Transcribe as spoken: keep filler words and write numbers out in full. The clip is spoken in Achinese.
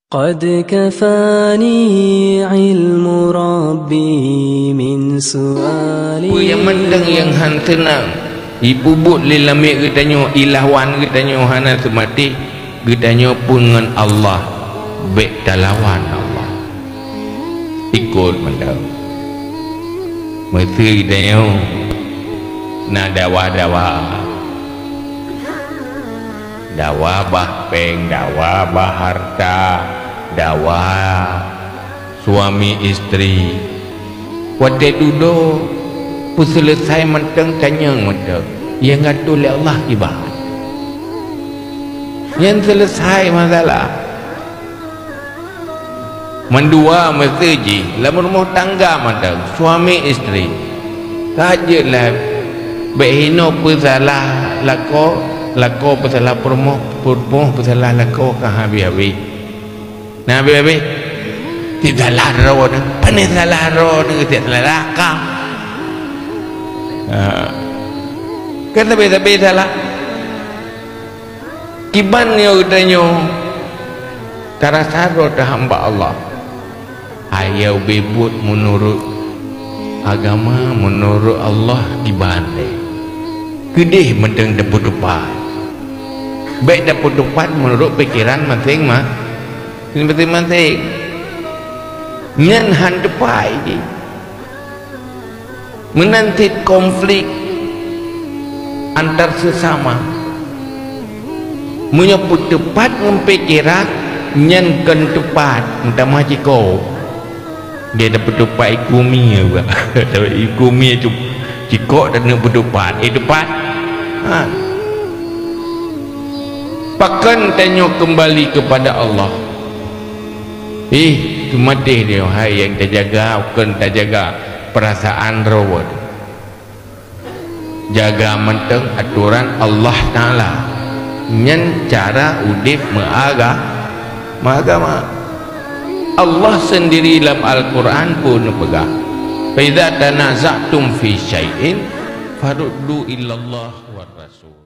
قد كفاني علم ربي من سؤالي. Peue nyang mantong nyang hana teunang, jipeubuet lé lamiet geutanyoe, ilawan geutanyoe hana seumaté, geutanyoe pun ngon Allah bék talawan Allah. Ikot mantong. Meusé geutanyoe na dawa-dawa. Dawa bah péng, dawa bah harta, dawa suami istri. Watée dudoe peuseuleusai mantong tanyong mantong, nyang geuatô lé Allah kiban. Nyan seuleusai masalah. Mandua meusé jih lam rumoh tangga mantong, suami istri. Ka jeuet lah, bék hinoe peusalah lakoe, lakoe peusalah peurumoh, peurumoh peusalah lakoe ka habéh-habéh. Na habéh-habéh. Tieb salah droeneuh, pane salah droeneuh, tieb salah ka. Ha. Kan sabe-sabe salah. Kiban nyoe geutanyoe tarasa droe teuhamba Allah. Hai nyang ubé buet meunurot agama, meunurot Allah kiban lé. Keudeh mantong tapeuteupat. Bék tapeuteupat meunurot pikeran maséng-ma-, maséng-maséng. Nyan han teupat jih. Meunan cit konflik antar sesama. Meunyoe peuteupat ngon pikeran, nyan kon teupat, meutamah ciko. Dia dah peuteupat iku mi juga. Iku mi tu ciko dan nak peuteupat. Eh, teupat. Ha. Pakon tanyoe kembali kepada Allah? Ih, teumatéh dia, hai nyang tajaga, kon tajaga perasaan droe. Jaga mantong aturan Allah Taala. Nyan cara udép meuaga-, meuagama. Allah sendiri lam Al-Quran pun peugah, "Fa idza tanaza'tum fi syai'in faruddu ilallah war rasul."